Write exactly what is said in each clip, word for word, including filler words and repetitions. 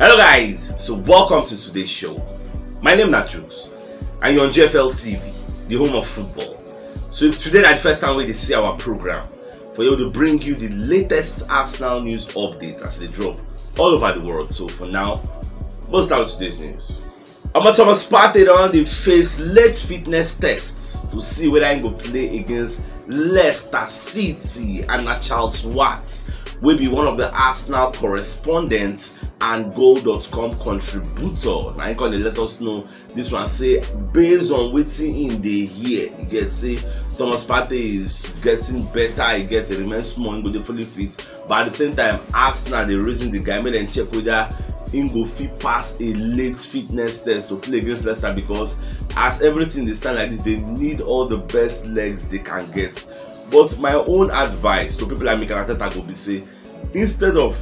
Hello guys, so welcome to today's show. My name na Jukes and you're on G F L T V, the home of football. So if today na the first time wey you dey see our program, for here we dey bring you the latest Arsenal news updates as they drop all over the world. So for now, let's start with today's news. Omo, Thomas Partey don dey face late fitness tests to see whether he go play against Leicester City, and na Charles Watts, wey be one of the Arsenal correspondents and goal dot com contributor, na him come dey let us know this one, say based on wetin he dey hear, he get say Thomas Partey is getting better, he get, he remain small, he go dey fully fit, but at the same time Arsenal dey reason the guy, make dem check whether he go fit pass a late fitness test to play against Leicester, because as everything dey stand like this, they need all the best legs they can get. But my own advice to people like Mikel Arteta go be say, instead of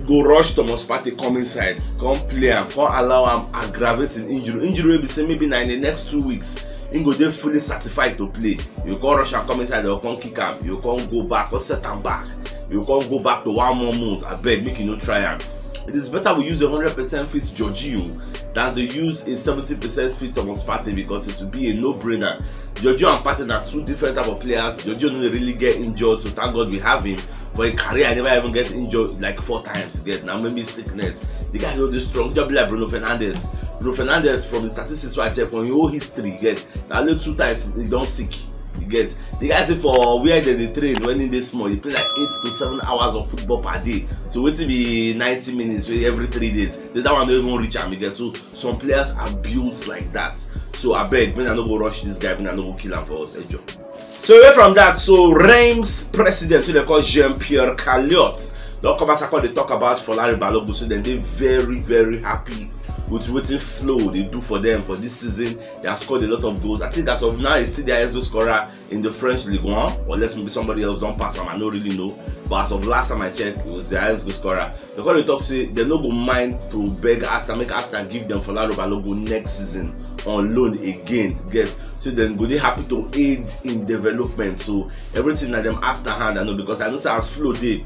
go rush Thomas Partey come inside, come play am, come allow am aggravate him injury, injury wey be say maybe na in the next two weeks he go dey fully certified to play, you come rush am come inside or come kick am, you come go back, come set am back, you come go back to one more month. Abeg, make you no try am. It is better we use a hundred percent fit Jorginho than to use a seventy percent fit Thomas Partey, because it will be a no-brainer. Jorginho and Partey na two different type of players. Jorginho no dey really get injured, so thank God we have him. For a career, I never even get injured like four times. Get, now maybe sickness. The guy is always strong. Just be like Bruno Fernandes. Bruno Fernandes, from the statistics wey I check, from him whole history, get, na only two times he don sick. You get, the guy say for where they dey train when he dey small, he play like eight to seven hours of football per day. So wetin be ninety minutes wey every three days? So that one no even reach am. You get, so some players are built like that. So abeg, make I no go rush this guy, make I no go kill am for us, ejo. So away from that, so Reims president, wey they call Jean-Pierre Calliotte, don come as I call dey talk about Folari Balogun. So dem dey very, very happy with wetin Flo dey do for them for this season. He has scored a lot of goals. I think as of now, he's still the highest goal scorer in the French Ligue one, unless maybe somebody else don pass am, I no really know. But as of last time I checked, he was the highest goal scorer. They come dey talk say they no go mind to beg Arsenal, make Arsenal give them Folari Balogun next season on loan again. Get, so dem go dey happy to aid in development. So everything na dem Arsenal hand, I know, because I know say as Flo dey,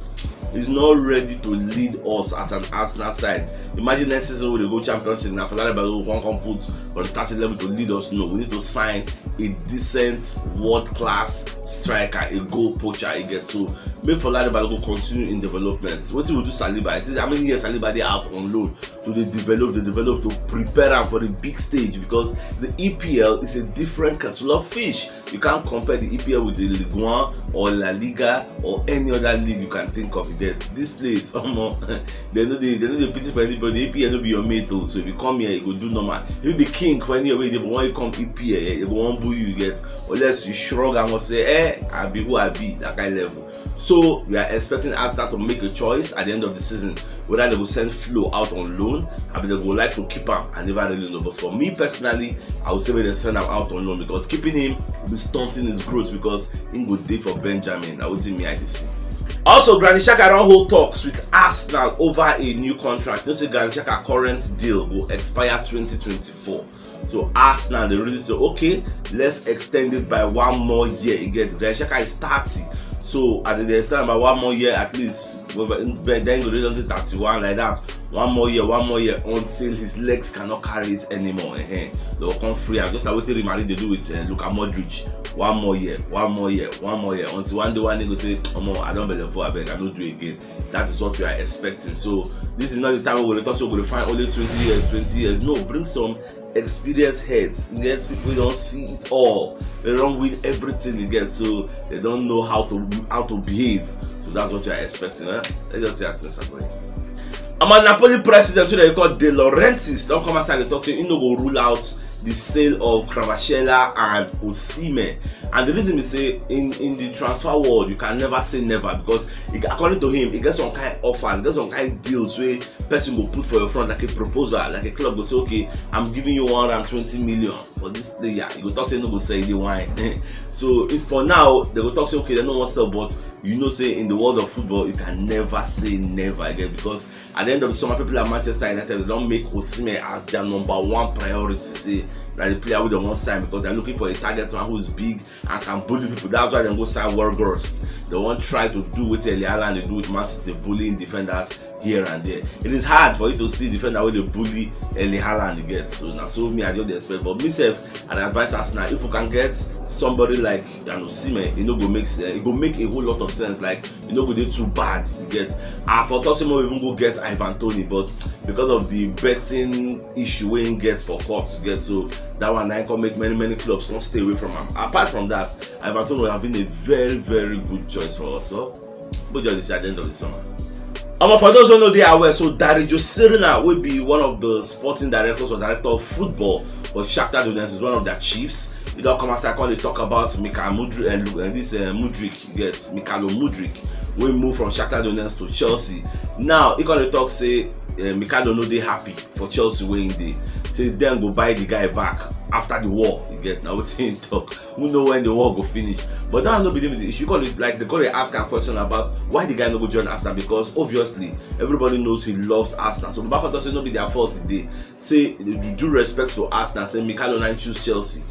he's not ready to lead us as an Arsenal side. Imagine next season we dey go Champions League, na Folari Balogun come come put from the starting level to lead us. No, we need to sign a decent world class striker, a goal poacher, you get. So make Folari Balogun continue in development. Wetin we do Saliba? I see how many years Saliba dey out on loan to dey develop, dey develop, to prepare am for the big stage, because the E P L is a different kettle of fish. You can't compare the E P L with the Ligue one or La Liga or any other league you can think of. You get, this place, omo, they no dey, they no dey pity for anybody. E P L no be your mate o. So if you come here, you go do normal. If you be king for anywhere wey you dey, but when you come E P L, eh, they go wan boo you, you get, unless you shrug and go say, "Eh, I be who I be," that kind level. So we are expecting Arsenal to make a choice at the end of the season, whether they go send Flo out on loan, abi they go like to keep am. I never really know. But for me personally, I would say make dem send am out on loan, because keeping him will be stunting his growth, because he go dey for Benjamin. Na wetin me I dey see. Also, Granit Xhaka don hold talks with Arsenal over a new contract. You know say Granit Xhaka current deal go expire twenty twenty-four. So Arsenal dey reason say, okay, let's extend it by one more year. You get, Granit Xhaka is thirty. So as they extend by one more year at least, well, then go dey thirty-one like that. One more year, one more year, until his legs cannot carry it anymore. Ehen. They will come free am, just like wetin Real Madrid dey do with, uh, Luka Modric. One more year, one more year, one more year, until one day one day go say, "Omo, I don belle full, abeg, I no do again." That is what we are expecting. So this is not the time we go dey talk say we go dey find only twenty years, twenty years. No, bring some experienced heads. Yes, people wey don see it all. They don win everything again, so they don know how to, how to behave. So that's what we are expecting. Eh? Let's just see how things are going. Omo, Napoli president, wey they call De Laurentiis, don come outside dey talk say he no go rule out the sale of Kvaratskhelia and Osimhen. And the reason is say in, in the transfer world, you can never say never, because he, according to him, he get some kind offers, he get some kind deals wey person go put for your front, like a proposal, like a club go say, "Okay, I'm giving you one hundred twenty million for this player." You go talk say no go sell, you dey whine. So if for now they go talk say, "Okay, they no wan sell," but you know say in the world of football, you can never say never again, because at the end of the summer, people like Manchester United, they don make Osimhen as their number one priority. Say na the player wey they wan sign, because they're looking for a target man who is big and can bully people. That's why they go sign Weghorst. They wan try to do wetin Erling Haaland dey do with Man City, bullying defenders. here and there. It is hard for you to see defender wey dey bully Erling Haaland, you get. So na so me, I just dey expect. But me sef, I dey advise Arsenal, if you can get somebody like, you know, Osimhen, e no go make sense. E go make a whole lot of sense. Like, e no go dey too bad, you get. I for talk say make we even go get Ivan Toney, but because of the betting issue wey he get for court, you get, so that one na come make many, many clubs come stay away from am. Apart from that, Ivan Toney would have been a very, very good choice for us. So we just dey see at the end of the summer. Omo, for those who no dey aware, so Dario Sirina, wey be one of the sporting directors or director of football for Shakhtar Donetsk, is one of their chiefs. E don come outside come dey talk about Mikhail Mudryk and, and this uh, Mudryk, you get, Mykhailo Mudryk, wey move from Shakhtar Donetsk to Chelsea. Now e come dey talk say uh, Mykhailo no dey happy for Chelsea wey he dey. Say dem go buy the guy back after the war, you get. Na wetin he talk. We know when the war go finish. But that no be the issue. Call it like they call dey ask a question about why the guy no go join Arsenal, because obviously everybody knows he loves Arsenal. So Baba Conte say no be their fault e dey. Say with due respect to Arsenal, say Mykhailo na choose Chelsea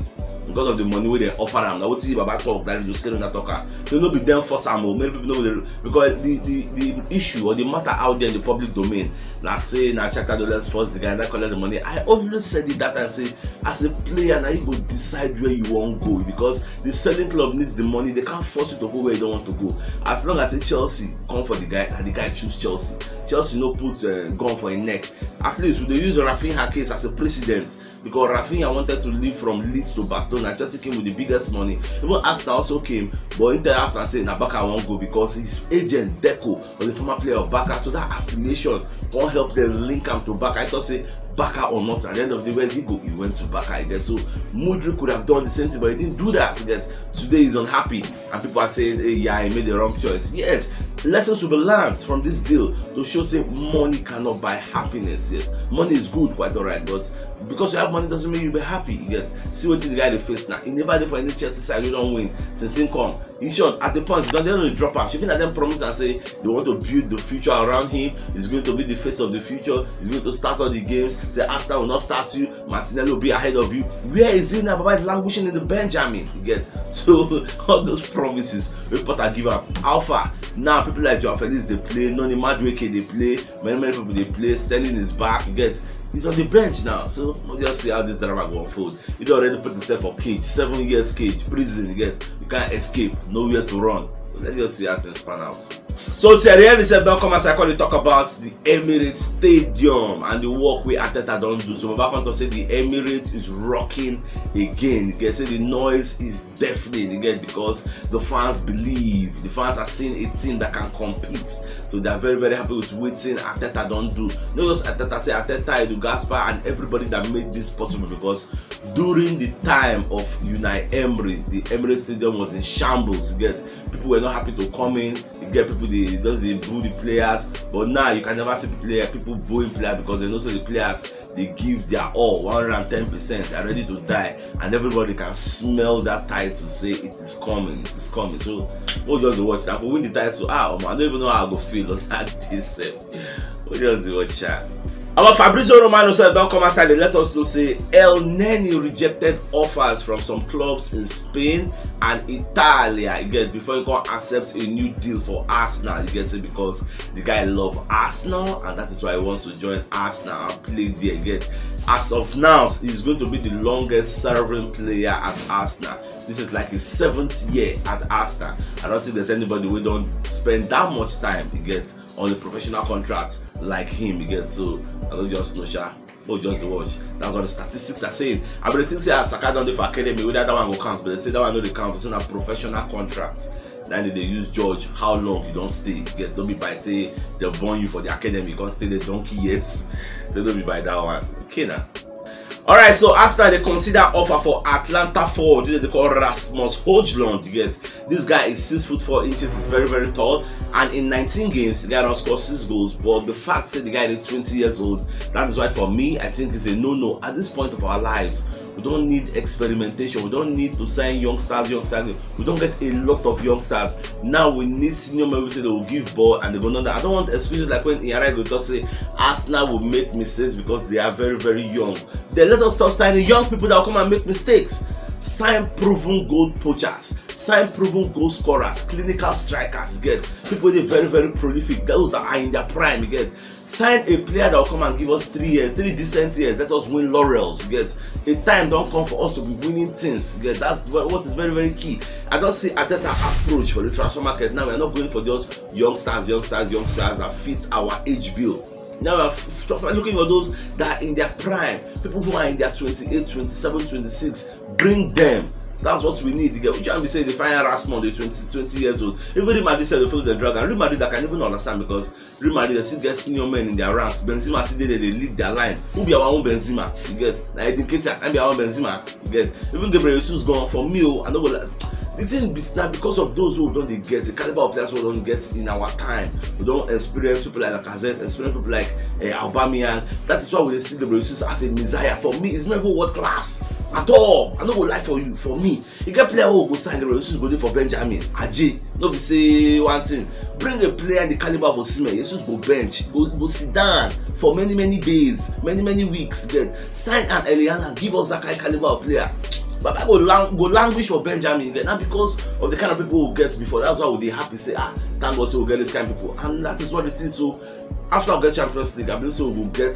because of the money wey dem offer am. Na wetin Baba talk, that is say na talk am. Say no be dem force am o. Many people no dey, because the the the issue or the matter out there in the public domain na say na Shakhtar Donetsk force the guy and that collect the money. I always said it that time, say as a player na you go decide where you wan go, because the selling club needs the money. They can't force you to go where you don't want to go. As long as say Chelsea come for the guy and the guy choose Chelsea, Chelsea no put uh, gun for him neck. At least we dey use Rafinha case as a precedent, because Rafinha wanted to leave from Leeds to Barcelona. Chelsea came with the biggest money. Even Arsenal also came, but he tell Arsenal say na Barca I wan go, because his agent Deco was a former player of Barca, so that affiliation come help them link am to Barca. I thought say Barca or not, at the end of the day, where he go, he went to Barca, I guess. So Mudryk could have done the same thing, but he didn't do that. Yes, today he's unhappy, and people are saying, "Hey, yeah, he made the wrong choice." Yes, lessons will be learned from this deal to show say money cannot buy happiness. Yes, money is good, quite all right, but because you have money doesn't mean you'll be happy. You get, see what the guy dey face now. He never dey for any Chelsea side. You don't win since he come. In short, at the point, don't they don't drop am. Shebi na dem promise and say they want to build the future around him. He's going to be the face of the future. He's going to start all the games. Say Arsenal will not start you. Martinelli will be ahead of you. Where is he now? Baba is languishing in the Benjamin. You get, so all those promises wey Potter give am. How far? Now people like Joao Felix dey play, Noni Madueke dey play, many, many people dey play. Sterling is back. You get, he's on the bench now. So we'll just see how this drama go unfold. He don already put himself for cage, seven years cage, prison. You get, you can't escape, nowhere to run. So let's just see how things pan out. So Thierry Henry sef don come outside come dey talk about the Emirates Stadium and the work wey Arteta don do. So Baba Conte say the Emirates is rocking again. You get, say the noise is deafening again, because the fans believe, the fans are seeing a team that can compete. So they are very, very happy with wetin Arteta don do. No just Arteta, say Arteta, Edu Gaspar, and everybody that made this possible, because during the time of Unai Emery, the Emirates Stadium was in shambles. You get, people were not happy to come in. You get, people dey just dey boo the players. But now you can never see the player, people booing players, because they know say the players dey give their all, one hundred and ten percent. They're ready to die, and everybody can smell that title, say it is coming, it is coming. So we'll just watch that. If we win the title, ah, omo, I don't even know how I go feel on that day sef. We'll just dey watch am. Our Fabrizio Romano sef don come outside dey let us know say El Neni rejected offers from some clubs in Spain and Italia, you get, before he come accept a new deal for Arsenal. You get, say because the guy love Arsenal and that is why he wants to join Arsenal and play there. You get, as of now, he's going to be the longest serving player at Arsenal. This is like his seventh year at Arsenal. I don't think there's anybody wey don spend that much time, you get, on a professional contract like him, you get. So I don't just know, sha. Oh, just the watch. That's what the statistics are saying. I been think say as Saka don dey for academy, whether that one go count, but they say that one no dey count. It's not a professional contract. Then they use judge how long you don stay. You get, don't be by say they born you for the academy, you can't stay there donkey years. So don't be by that one. Okay now. All right, so Arsenal dey consider offer for Atlanta forward wey dem dey call Rasmus Hojlund. You get, this guy is six foot four inches, is very, very tall, and in nineteen games, the guy don score six goals. But the fact say the guy is twenty years old, that is why for me, I think it's a no-no at this point of our lives. We don't need experimentation. We don't need to sign youngsters, youngsters. We don't get a lot of youngsters. Now we need senior men wey say they will give ball and they go know that. I don't want excuses like when Iyara go talk say Arsenal will make mistakes because they are very, very young. Then let us stop signing young people that will come and make mistakes. Sign proven goal poachers, sign proven goal scorers, clinical strikers, get, people wey dey very, very prolific. Those that are in their prime, you get. Sign a player that will come and give us three years, three decent years. Let us win laurels. You get, a time don come for us to be winning things. You get, that's what, what is very, very key. I don't see Arteta approach for the transfer market now. We're not going for just youngsters, youngsters, youngsters that fit our age bill. Now we're f- f- looking for those that are in their prime, people who are in their twenty-eight, twenty-seven, twenty-six. Bring them. That's what we need. You get, which one be say they find Rasmus, the twenty, twenty years old. Even Real Madrid said they follow the drug. And Real Madrid, I can even understand, because Real Madrid, they still get senior men in their ranks. Benzema still dey there, they lead their line. Who be our own Benzema? You get, na Edin Ketia, and be our own Benzema. You get, even Gabriel Jesus gone. For me, oh, I no go like. The thing be now, because of those who don't get the caliber of players we don't get in our time. We don't experience people like Lacazette, experience people like uh, Aubameyang. That is why we see Gabriel Jesus as a messiah. For me, it's not even world class at all. I no go lie for you. For me, you get player who go sign Gabriel Jesus, go dey for Benjamin Aje. No be say one thing. Bring a player in the caliber of Osimhen. Jesus go bench, go, go sit down for many, many days, many, many weeks. Then sign an Eliana, give us that kind of caliber of player. Baba go lang- go languish for Benjamin. Then not because of the kind of people we get before. That's why we dey happy say, ah, thank God, so we get this kind of people, and that is what it is. So after we get Champions League, I believe so we will get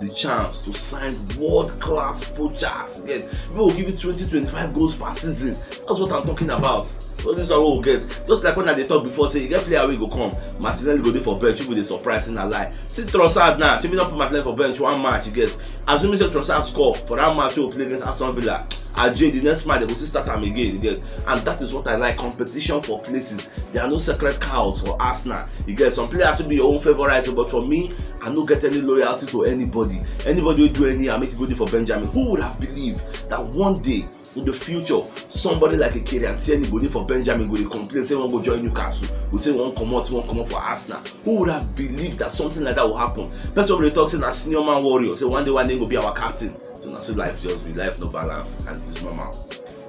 the chance to sign world class poachers. Again, people will give you twenty, twenty-five goals per season. That's what I'm talking about. So this is what we'll get. Just like when I dey talk before, say you get player wey go come, Martinelli go dey for bench, people dey surprise, na lie. See Trossard now, Chimmy don put Martinelli for bench one match, you get. Assuming say Trossard score for that match we play against Aston Villa, Aje, the next match they go still start am again, you get. And that is what I like, competition for places. There are no sacred cows for Arsenal. You get, some players will be your own favorite, but for me, I no get any loyalty to anybody. Anybody who do any, I make it good for Benjamin. Who would have believed that one day in the future, somebody like a Kylian Tierney go dey for Benjamin, go dey complain, say one go join Newcastle, go say one comot, one comot for Arsenal? Who would have believed that something like that will happen? Person will talk say na senior man warrior, say one day, one day go be our captain. So na so life just be, life no balance, and it's normal.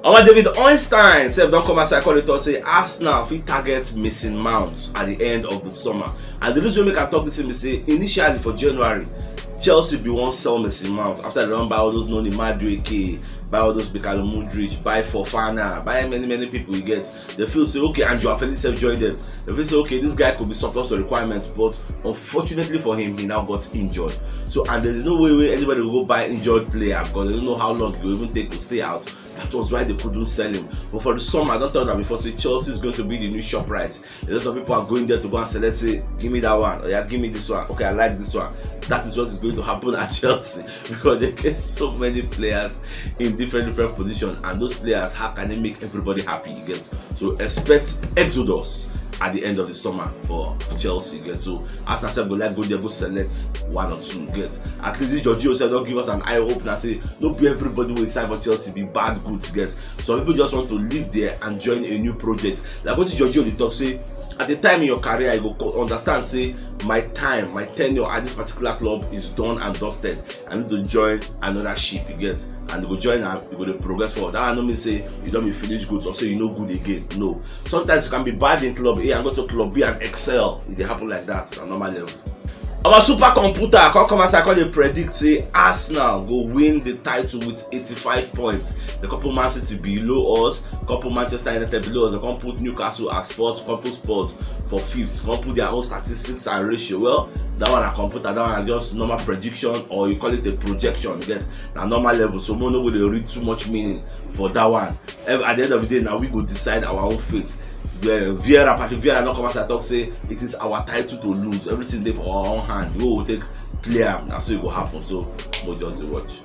Our David Ornstein sef don come outside, come dey talk say Arsenal fit target Mason Mount at the end of the summer. And the reason wey make I talk this thing be say, initially for January, Chelsea bin wan sell Mason Mount after they don buy all those Noni Madueke, buy all those Mikhailo Mudryk, buy Fofana, buy many, many people you get. They feel say, okay, and Joao Felix sef join them. They feel say, okay, this guy could be surplus to requirements, but unfortunately for him, he now got injured. So, and there's no way, way anybody will go buy injured player, because they don't know how long he will even take to stay out. That was why they couldn't sell him. But for the summer, I don't tell that before, say Chelsea is going to be the new ShopRite. A lot of people are going there to go and select, say, give me that one, or yeah, give me this one. Okay, I like this one. That is what is going to happen at Chelsea, because they get so many players in different, different positions, and those players, how can they make everybody happy? You get, so expect exodus at the end of the summer for, for Chelsea. You get, so Arsenal sef go like go there, go select one or two. You get, at least this Jorginho sef don give us an eye opener, say no be everybody wey sign for Chelsea be bad goods. You get, some people just want to leave there and join a new project. Like what Jorginho dey talk say, at the time in your career, you go co- understand say my time, my tenure at this particular club is done and dusted. I need to join another ship, you get, and you go join am, you go dey progress forward. That one no mean say you don be finished good or say you no good again. No. Sometimes you can be bad in club A and go to club B and excel. It dey happen like that on a normal level. Our supercomputer come come outside, come dey predict say Arsenal go win the title with eighty-five points. They come put Man City below us, come put Manchester United below us, they come put Newcastle as fourth, come put Spurs for fifth, come put their own statistics and ratio. Well, that one a computer, that one na just normal prediction, or you call it a projection. You get, na normal level, so mo no go dey read too much meaning for that one. Ev- At the end of the day, now we go decide our own fate. The Vieira, Patrick Vieira, no come outside talk say it is our title to lose. Everything dey for our own hand. We will take play am. Na so it go happen. So we just dey watch.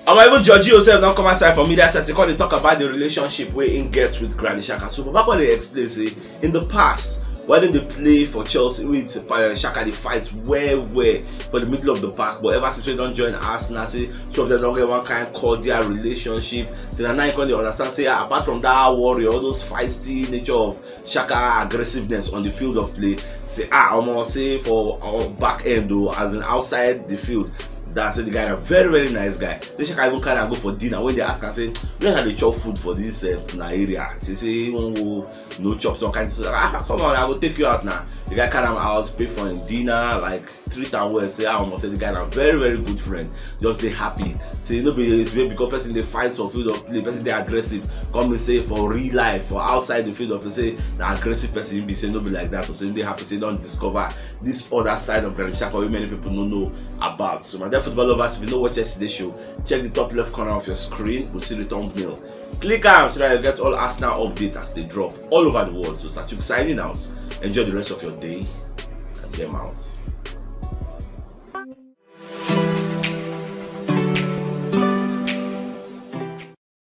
Omo, even Jorginho sef don come outside for media set, he come dey talk about the relationship wey he get with Granit Xhaka. So Papa come dey explain say in the past, when dem dey play for Chelsea with uh, Xhaka, dey fight well well for the middle of the park. But ever since we don join Arsenal, say two of them don get one kind cordial relationship. Then now you come dey understand say, ah, apart from that warrior, all those feisty nature of Xhaka aggressiveness on the field of play, say, ah, omo, say for our back end though, as in outside the field, That say the guy na very very nice guy. Say Xhaka even carry am go for dinner. When they ask am say, "Where na dey chop food for this uh, na area?" Say say he wan go no chop some kind of thing. "Ah, come on, I go take you out now." The guy carry am out, pay for him dinner, like treat am well. Say, "Ah, almost say the guy na very very good friend." Just dey happy. Say no be it's because person dey fight for field of play, person dey aggressive. Come and say for real life, for outside the field of play, say na aggressive person he be. Say no be like that. So say dey happy. Say don discover this other side of Granit Xhaka wey many people no know about. So my dear football lovers, if you no watch yesterday show, check the top left corner of your screen. We'll see the thumbnail. Click am so that you get all Arsenal updates as they drop all over the world. So Sachuk signing out. Enjoy the rest of your day. And game out.